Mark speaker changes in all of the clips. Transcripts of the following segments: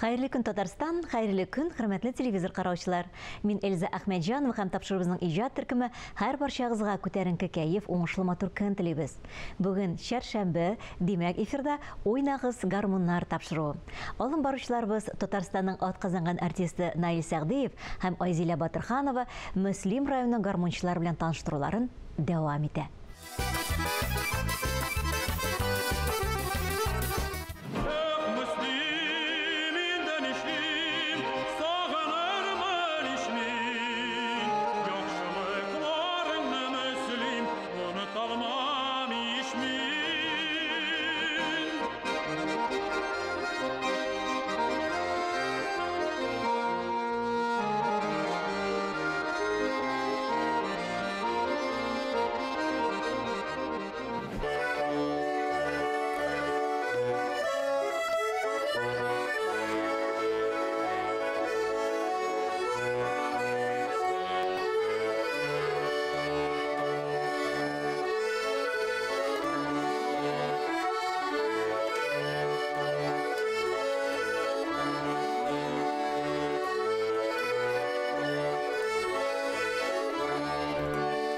Speaker 1: Хәерле көн, Татарстан, хәерле көн, хөрмәтле телевизор караучылар. Мин Эльза Әхмәтҗанова һәм тапшыруыбызның иҗат төркеме һәр барчагызга күтәренке кәеф, уңышлы матур көн телибез. Бүген чәршәмбе, димәк, эфирда Уйнагыз гармуннар тапшыруы. Алым баручыларыбыз Татарстанның атказанган артисты Наил Сәгъдиев һәм Айзилә Батырханова Мөслим районы гармунчылары белән таныштыруларын дәвам итә.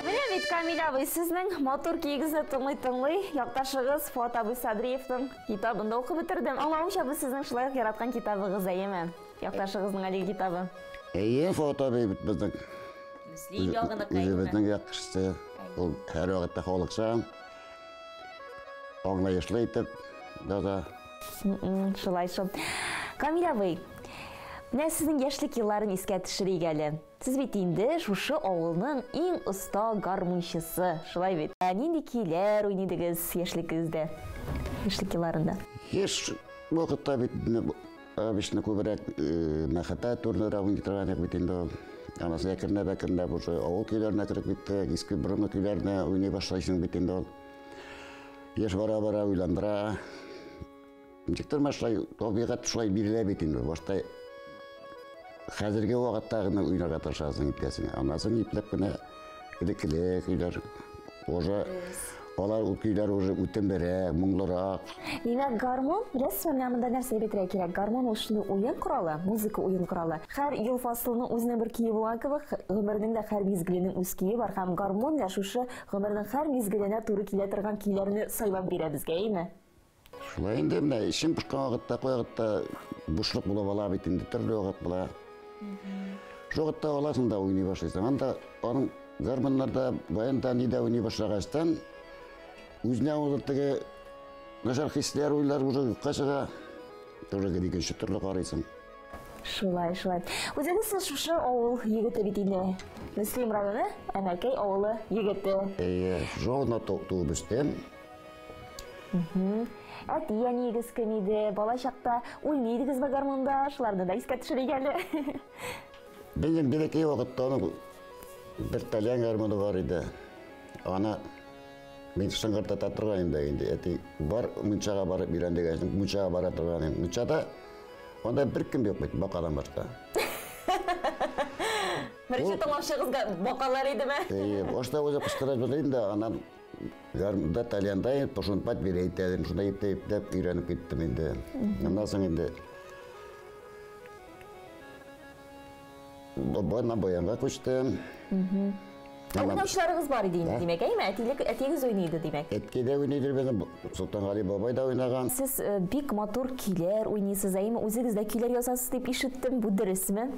Speaker 2: Менә бит, Камил абый, сезнең матур көегезне тыңлый-тыңлый, якташыгыз Фуат абый Садриевның китабын да укып бетердем. Аңлавымча, бу сезнең шулай ук яраткан китабыгыз, әйеме? Якташыгызның әлеге китабы.
Speaker 3: Әйе, Фуат абый бит безнең
Speaker 2: Мөслим ягыныкы, әйеме?
Speaker 3: Үзебезнең як кешесе. Ул һәрвакытта халыкчан, аңлаешлы итеп яза.
Speaker 2: Шулай шул. Камил абый, менә сезнең яшьлек елларын искә төшерик әле. Сез бит инде шушы авылның иң оста гармунчысы, шулай бит? Ә нинди көйләр уйный идегез яшьлегегездә, яшьлек елларында?
Speaker 3: Яшь вакытта бит обычно күбрәк мәхәббәт турында уйный торган идек бит инде ул. Анысы әкренләп-әкренләп уже авыл көйләренә кереп китте, иске борынгы көйләрне уйный башлыйсың бит инде ул. Яшь бара-бара уйландыра. Ничектер менә шулай табигать шулай бирелә бит инде. Башта хәзерге вакытта гына уйнарга тырышасың, итәсең. Аннан соң ипләп кенә элеккеле көйләр уже алар ул көйләр уже үтемлерәк, моңлырак.
Speaker 2: Димәк, гармун, беләсезме, менә монда нәрсә әйтеп әйтергә кирәк? Гармун ул шундый уен коралы, музыка уен коралы. Һәр ел фасылының үзенең бер көе булган кебек, гомернең дә һәр мизгеленең үз көе бар һәм гармун менә шушы гомернең һәр мизгеленә туры килә торган көйләрне сайлап бирә безгә, әйеме?
Speaker 3: Шулай инде, менә эчем пошкан вакытта, кай вакытта бушлык булып ала бит инде, төрле вакыт була. Шул вакытта аласың да уйный башлыйсың. Анда аның гармуннарда, баянда, нидә уйный башлагачтан, үзенә ул теге начар хисләр, уйлар уже юкка чыга. Тоже гел икенче төрле карыйсың.
Speaker 2: Шулай, шулай. Үзегез сез шушы авыл егете бит инде. Мөслим районы, Әмәкәй авылы егете.
Speaker 3: Әйе, шушы авылда туып үстем.
Speaker 2: Әти-әниегез кем иде? Бала чакта уйный идегезме гармунда? Шуларны да искә төшерик әле.
Speaker 3: Безнең бәләкәй вакытта аның бер тальян гармуны бар иде. Аны мин шыңгырдата торган идем инде. Әти бар мунчага барып өйрән дигән, мунчага бара торган идем. Мунчада анда беркем юк бит, бакадан башка.
Speaker 2: Беренче тыңлаучыгызга бакалар идеме?
Speaker 3: Әйе, башта үзе кычкырып җырлый инде, аннан гармунда тальянда пошынпат бирә итәдем, шунда ипләп өйрәнеп киттем инде. Аннан соң инде Бабайдан баянга күчтем.
Speaker 2: Уйнаучыларыгыз бар иде инде, димәк, әйме? Әтилек, әтиегез уйный иде, димәк.
Speaker 3: Әткәй дә уйный иде безнең, Солтангали бабай да уйнаган.
Speaker 2: Сез бик матур көйләр уйныйсыз, әйме? Үзегез дә көйләр язасыз дип ишеттем, бу дөресме?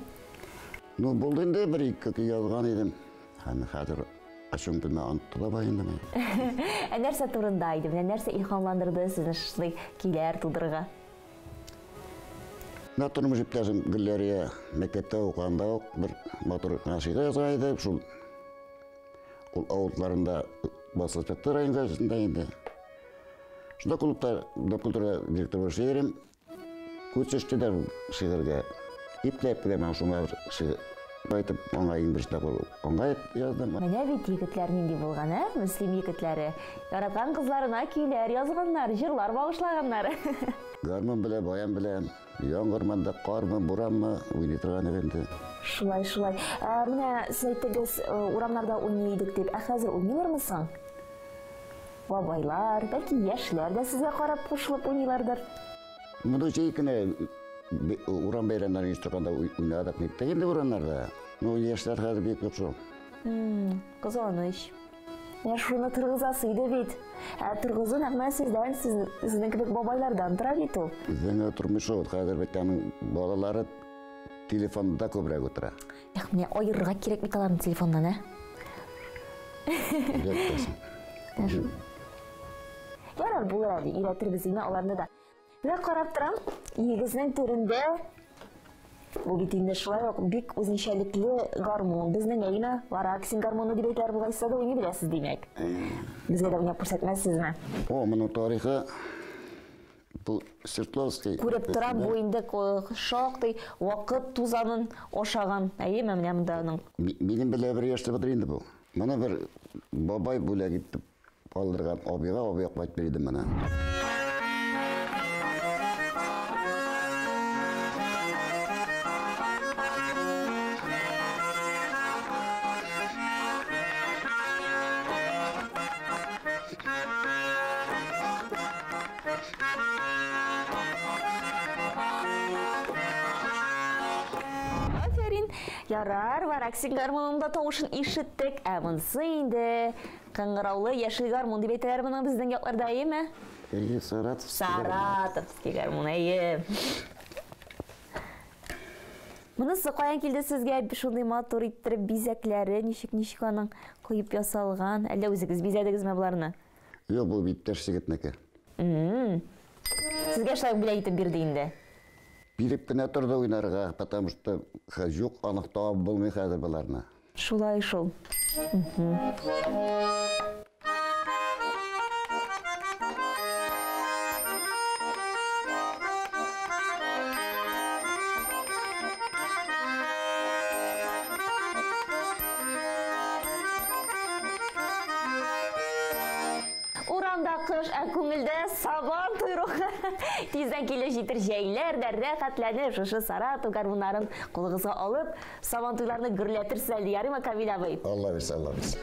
Speaker 3: Ну, булды инде, бер-ике көй язган идем. Һәм хәзер ачуым килмә, онытты да бай инде мин.
Speaker 2: Ә нәрсә турында иде? Менә нәрсә илһамландырды сезне шушындый көйләр тудырырга?
Speaker 3: Менә тормыш иптәшем Гөлләрия мәктәптә укыганда ук бер матур гына шигырь язган иде. Шул ул авылларында басылып чыкты район газетасында инде. Шунда клубта Дом культуры директоры булып эшли идем. Күз төште дә шигырьгә. Ипләп кенә мин шуңа бер шигырь әйтеп, аңа иң беренче тапкыр аңа яздым.
Speaker 2: Менә бит егетләр нинди булган, ә? Мөслим егетләре. Яраткан кызларына көйләр язганнар, җырлар багышлаганнар.
Speaker 3: Гармун белән, баян белән, яңгырмы да, кармы, буранмы уйный торган идек инде.
Speaker 2: Шулай, шулай. Ә, менә сез әйттегез, урамнарда уйный идек дип. Ә хәзер уйныйлармы соң? Бабайлар, бәлки яшьләр дә сезгә карап кушылып уйныйлардыр.
Speaker 3: Моны җәй көне Урам бәйрәмнәрен оештырганда уйнадык ниттек инде урамнарда. Ну, яшьләр хәзер бик юк шул.
Speaker 2: Кызганыч. Менә шуны торгызасы иде бит. Ә торгызу нәкъ менә сездән, сезнең кебек бабайлардан тора бит ул.
Speaker 3: Бездән генә тормый шул. Хәзер бит аның балалары телефонда күбрәк утыра.
Speaker 2: Эх, менә аерырга кирәк бит аларны телефоннан, ә?
Speaker 3: Өйрәтәсең.
Speaker 2: Ярар, булыр әле, өйрәтербез инде аларны да. Менә карап торам, өегезнең түрендә бу бит инде шулай ук бик үзенчәлекле гармун. Безнең әйме Вараксин гармуны дип әйтәләр бугай, сез дә уйный беләсез, димәк. Безгә дә уйнап күрсәтмәссезме?
Speaker 3: О, моның тарихы бу Свердловский.
Speaker 2: Күреп торам, бу инде шактый вакыт тузанын ашаган. Әйеме, менә монда аның.
Speaker 3: Минем белә бер яшьтә бер инде бу. Моны бер бабай бүләк итеп калдырган абыйга, абый кайтып бирде моны.
Speaker 2: Афәрин. Ярар, Вараксин гармунының да тавышын ишеттек. Ә монысы инде кыңгыраулы яшел гармун дип әйтәләр моны безнең якларда, әйеме?
Speaker 3: Әйе, Саратовский гармун.
Speaker 2: Саратовский гармун, әйе. Монысы каян килде сезгә? Шундый матур иттереп бизәкләре, ничек-ничек аның коеп ясалган. Әллә үзегез бизәдегезме боларны?
Speaker 3: Юк, бу иптәш егетнеке.
Speaker 2: Сезгә шулай бүләк итеп бирде инде.
Speaker 3: Биреп кенә торды уйнарга, потому что юк, анык табып булмый хәзер боларны.
Speaker 2: Шулай шул. Урамда кыш, ә күңелдә сабан туй рухы. Тиздән килеп җитер җәйләр дә рәхәтләнеп, шушы Саратов гармуннарын кулыгызга алып, сабан туйларны гөрләтерсез әле, ярыймы, Камил абый?
Speaker 3: Алла бирсә, Алла бирсә.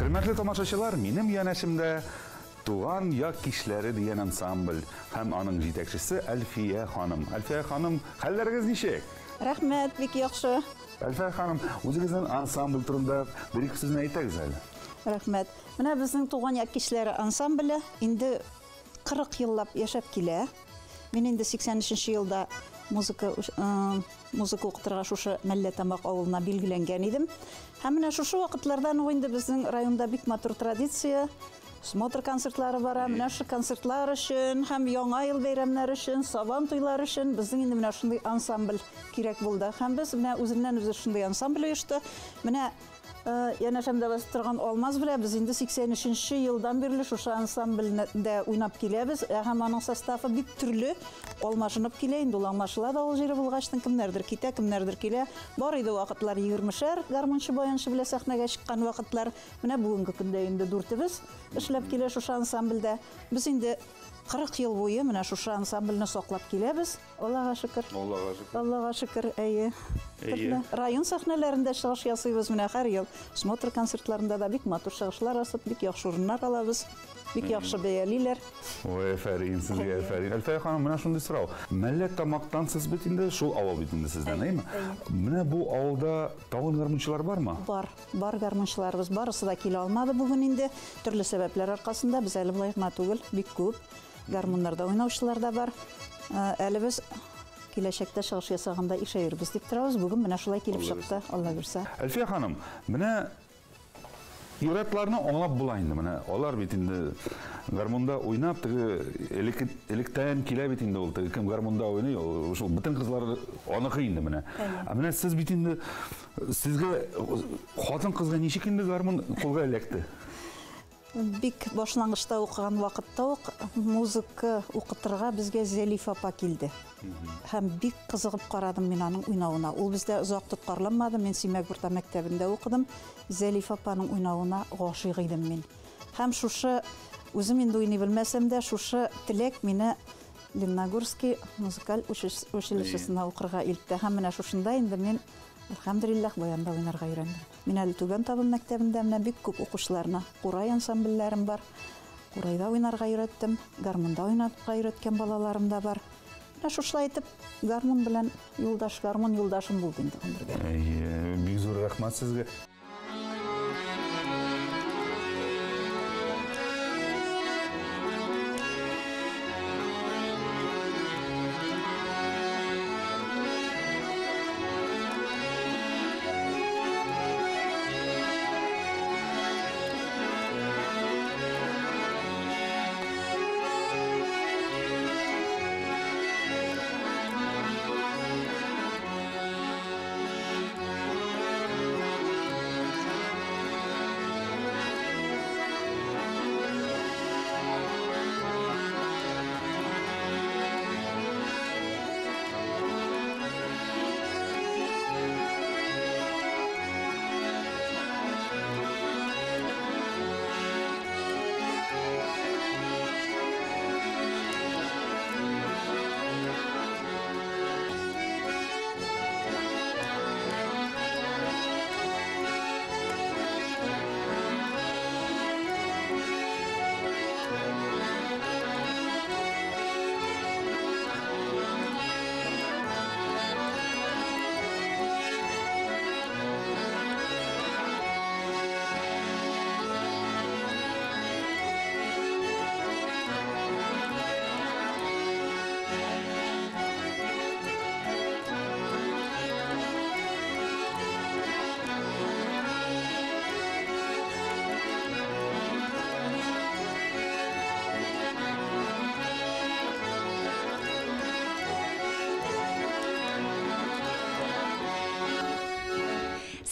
Speaker 4: Хөрмәтле тамашачылар, минем янәшемдә Туган як кичләре дигән ансамбль һәм аның җитәкчесе Әлфия ханым. Әлфия ханым, хәлләрегез ничек?
Speaker 5: Рәхмәт, бик яхшы.
Speaker 4: Әлфия ханым, үзегезнең ансамбль турында бер-ике сүзне әйтегез әле.
Speaker 5: Рәхмәт. Менә безнең Туган як кичләре ансамбле инде 40 еллап яшәп килә. Мин инде 83 елда музыка укытырга шушы Мәлләтамак авылына билгеләнгән идем. Һәм менә шушы вакытлардан ук инде безнең районда бик матур традиция, смотр концертлары бара. Менә шушы концертлар өчен һәм яңа ел бәйрәмнәре өчен, сабан туйлары өчен безнең инде менә шундый ансамбль кирәк булды. Һәм без менә үзеннән үзе шундый ансамбль оешты. Менә янәшәмдә басып торган Алмаз белән без инде 83 елдан бирле шушы ансамбльдә уйнап киләбез. Һәм аның составы бик төрле алмашынып килә. Инде ул алмашыла да ул җире булгачтын, кемнәрдер китә, кемнәрдер килә. Бар иде вакытлар 20-шәр гармунчы, баянчы белән сәхнәгә чыккан вакытлар. Менә бүгенге көндә инде дүртебез эшләп килә шушы ансамбльдә. Без инде 40 ел буе менә шушы ансамбльне саклап киләбез. Аллага шөкер.
Speaker 4: Аллага шөкер.
Speaker 5: Аллага шөкер, әйе.
Speaker 4: Әйе.
Speaker 5: Төрле район сәхнәләрендә чыгыш ясыйбыз менә һәр ел. Смотр концертларында да бик матур чыгышлар асып, бик яхшы урыннар алабыз. Бик яхшы бәялиләр.
Speaker 4: Ой, афәрин сезгә, афәрин. Әлфия ханым, менә шундый сорау. Мәллә Тамактан сез бит инде, шул авыл бит инде сездән, әйме? Менә бу авылда тагын гармунчылар бармы?
Speaker 5: Бар, бар гармунчыларыбыз. Барысы да килә алмады бүген инде. Төрле сәбәпләр аркасында без әле болай гына түгел, бик күп. Гармуннарда уйнаучылар да бар. Әле без киләчәктә чыгыш ясаганда ишәербез дип торабыз. Бүген менә шулай килеп чыкты, Алла бирсә.
Speaker 4: Әлфия ханым, менә ир-атларны аңлап була инде, менә алар бит инде гармунда уйнап, теге электән килә бит инде ул, теге кем гармунда уйный, ул шул бөтен кызлар аныкы инде менә. Ә менә сез бит инде, сезгә хатын-кызга ничек инде гармун кулга эләкте?
Speaker 5: Бик башлангычта укыган вакытта ук музыка укытырга безгә Зәлиф апа килде. Һәм бик кызыгып карадым мин аның уйнавына. Ул бездә озак тоткарланмады, мин Симәк урта мәктәбендә укыдым. Зәлиф апаның уйнавына гашыйк идем мин. Һәм шушы, үзем инде уйный белмәсәм дә, шушы теләк мине Лениногорский музыкаль училищесына укырга илтте. Һәм менә шушында инде мин, әлхәмдүлилләһ, баянда уйнарга өйрәндем. Мин әле Түбән Табын мәктәбендә менә бик күп укучыларны, курай ансамбльләрем бар. Курайда уйнарга өйрәттем, гармунда уйнарга өйрәткән балаларым да бар. Менә шушылай итеп гармун белән юлдаш, гармун юлдашым булды инде гомергә.
Speaker 4: Әйе, бик зур рәхмәт сезгә.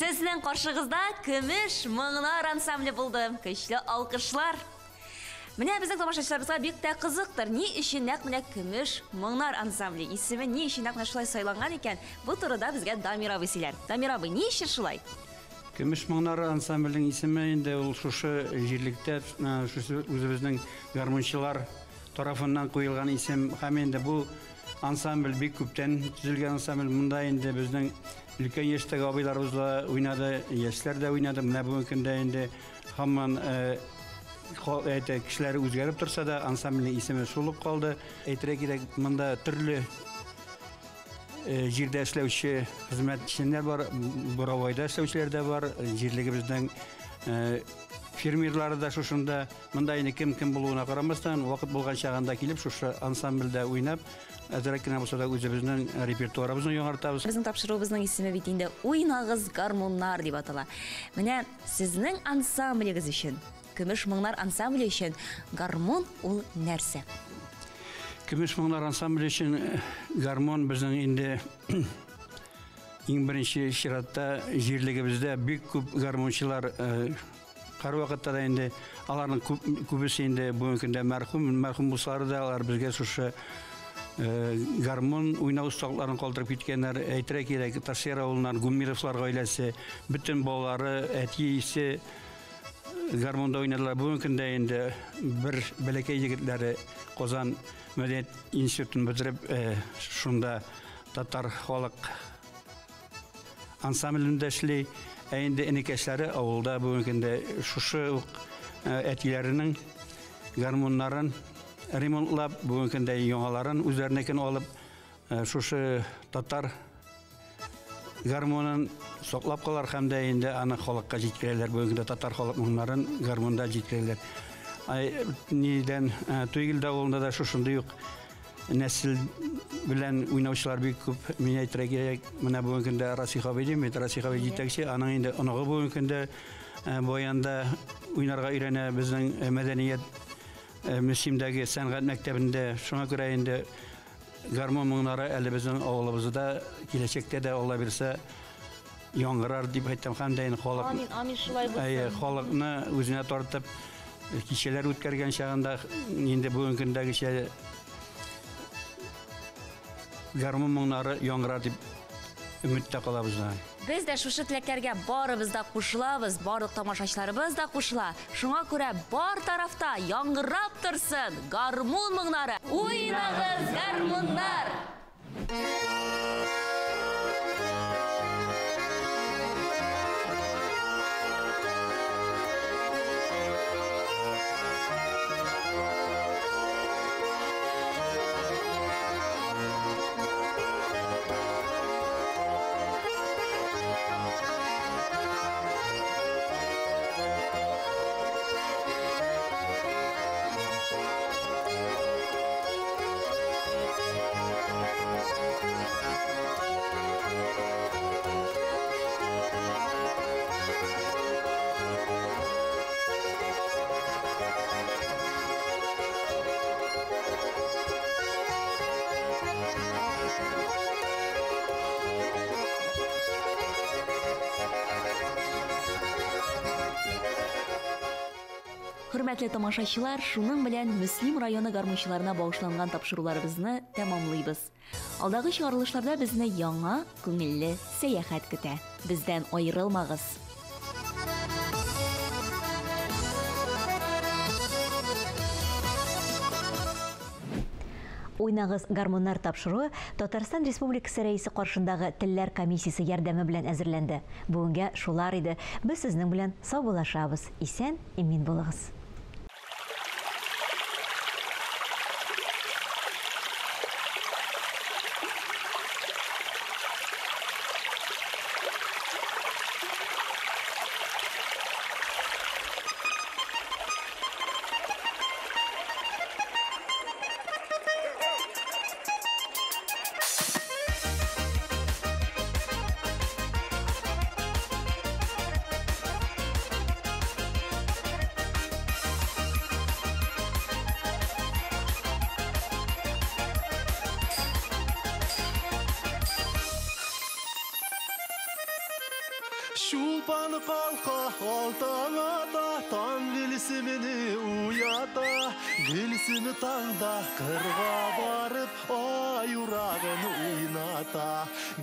Speaker 2: Сезнең каршыгызда Көмеш моңнар ансамбле булды. Көчле алкышлар. Менә безнең тамашачыларыбызга бик тә кызыктыр. Ни өчен нәкъ менә Көмеш моңнар ансамбле исеме ни өчен нәкъ менә шулай сайланган икән? Бу турыда безгә Дамир абый сөйләр. Дамир абый, ни өчен шулай?
Speaker 6: Көмеш моңнар ансамбленең исеме инде ул шушы җирлектә, шушы үзебезнең гармунчылар тарафыннан куелган исем. Һәм инде бу ансамбль бик күптән төзелгән ансамбль. Монда инде безнең өлкән яшьтәге абыйларыбыз да уйнады, яшьләр дә уйнады. Менә бүгенге көндә инде һаман кешеләр үзгәреп торса да, ансамбльнең исеме шул ук калды. Әйтергә кирәк, монда төрле җирдә эшләүче хезмәтчеләр бар, буровойда эшләүчеләр дә бар, җирлегебезнең фермерлары да шушында. Монда инде кем кем булуына карамастан, вакыт булган чагында килеп шушы ансамбльдә уйнап, әзрәк кенә булса да үзебезнең репертуарыбызны яңартабыз.
Speaker 2: Безнең тапшыруыбызның исеме бит инде Уйнагыз гармуннар дип атала. Менә сезнең ансамблегез өчен, Көмеш моңнар ансамбле өчен гармун ул нәрсә?
Speaker 6: Көмеш моңнар ансамбле өчен гармун безнең инде иң беренче чиратта җирлегебездә бик күп гармунчылар, һәр вакытта да инде аларның күбесе инде бүгенге көндә мәрхүм, мәрхүм булсалар да алар безгә шушы гармун уйнау осталыкларын калдырып киткәннәр. Әйтергә кирәк, Ташъяр авылыннан Гумировлар гаиләсе, бөтен балалары, әтисе гармунда уйнадылар. Бүгенге көндә инде бер бәләкәй егетләре Казан мәдәният институтын бетереп, шунда татар халык ансамблендә эшли. Ә инде энекәшләре авылда бүгенге көндә шушы ук әтиләренең гармуннарын ремонтлап, бүгенге көндә яңаларын үзләренекен алып, шушы татар гармунын саклап калар һәм дә инде аны халыкка җиткерәләр. Бүгенге көндә татар халык моңнарын гармунда җиткерәләр. Ай, нидән Туйгилде авылында да шушындый ук нәсел белән уйнаучылар бик күп. Мин әйтергә кирәк, менә бүгенге көндә Расих абый дим бит, Расих абый җитәкче, аның инде оныгы бүгенге көндә баянда уйнарга өйрәнә безнең мәдәният Мөслимдәге сәнгать мәктәбендә. Шуңа күрә инде гармун моңнары әле безнең авылыбызда киләчәктә дә Алла бирсә яңгырар дип әйтәм. Һәм дә инде халык,
Speaker 2: Амин, амин, шулай булсын.
Speaker 6: Әйе, халыкны үзенә тартып кичәләр үткәргән чагында инде бүгенге көндәгечә гармун моңнары яңгырар дип өметтә калабыз да.
Speaker 2: Без дә шушы теләкләргә барыбыз да кушылабыз, барлык тамашачыларыбыз да кушыла. Шуңа күрә бар тарафта яңгырап торсын гармун моңнары. Уйнагыз, гармуннар! Хөрмәтле тамашачылар, шуның белән Мөслим районы гармунчыларына багышланган тапшыруларыбызны тәмамлыйбыз. Алдагы чыгарылышларда безне яңа, күңелле сәяхәт көтә. Бездән аерылмагыз.
Speaker 1: Уйнагыз гармуннар тапшыруы Татарстан Республикасы Рәисе каршындагы Телләр комиссиясе ярдәме белән әзерләнде. Бүгенгә шулар иде. Без сезнең белән саубуллашабыз. Исән, имин булыгыз.
Speaker 7: Чулпан қалқа алтан ата, таң гүлсіміні уята, гүлсімі таңда қырға барып, ай урағын ойната.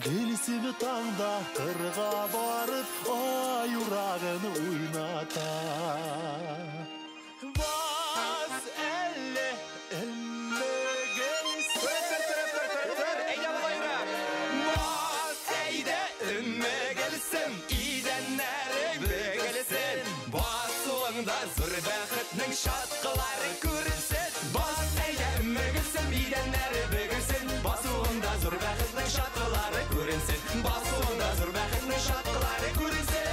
Speaker 7: Гүлсімі таңда қырға барып, ай урағын ойната. Бас әлі
Speaker 8: Зур бәхетнең шаткылары күренсен. Бас әйдә өмегелсен, идәннәре бөгелсен. Басуында зур бәхетнең шаткылары күренсен. Басуында зур бәхетнең шаткылары күренсен.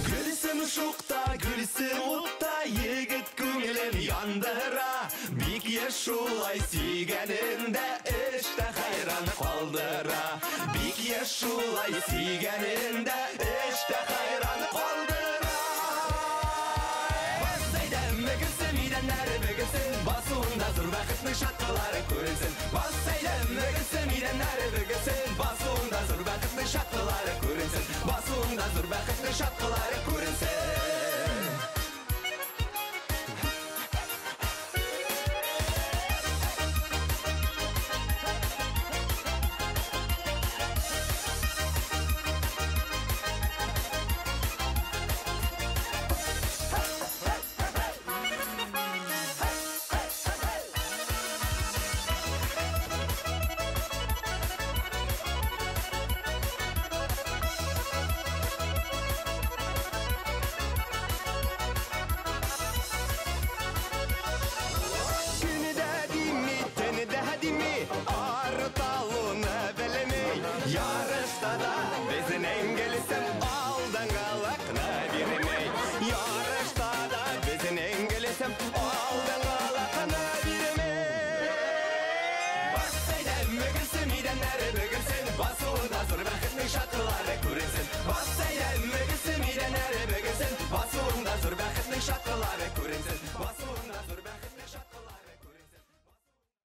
Speaker 7: Гөлсем шукта, гөлсем утта, егет күңелен яндыра. Бик еш шулай сөйгәнендә эштә хайран калдыра. Бик еш шулай сөйгәнендә эштә хайран калдыра. Бас әйдә өмегелсен, идәннәре бөгелсен. Басуында зур бәхетнең шаткылары күренсен. Бас әйдә өмегелсен, идәннәре бөгелсен. Басуында зур бәхетнең шаткылары күренсен. Басуында зур бәхетнең шаткылары күренсен.
Speaker 8: Басуында зур бәхетнең чаткылары.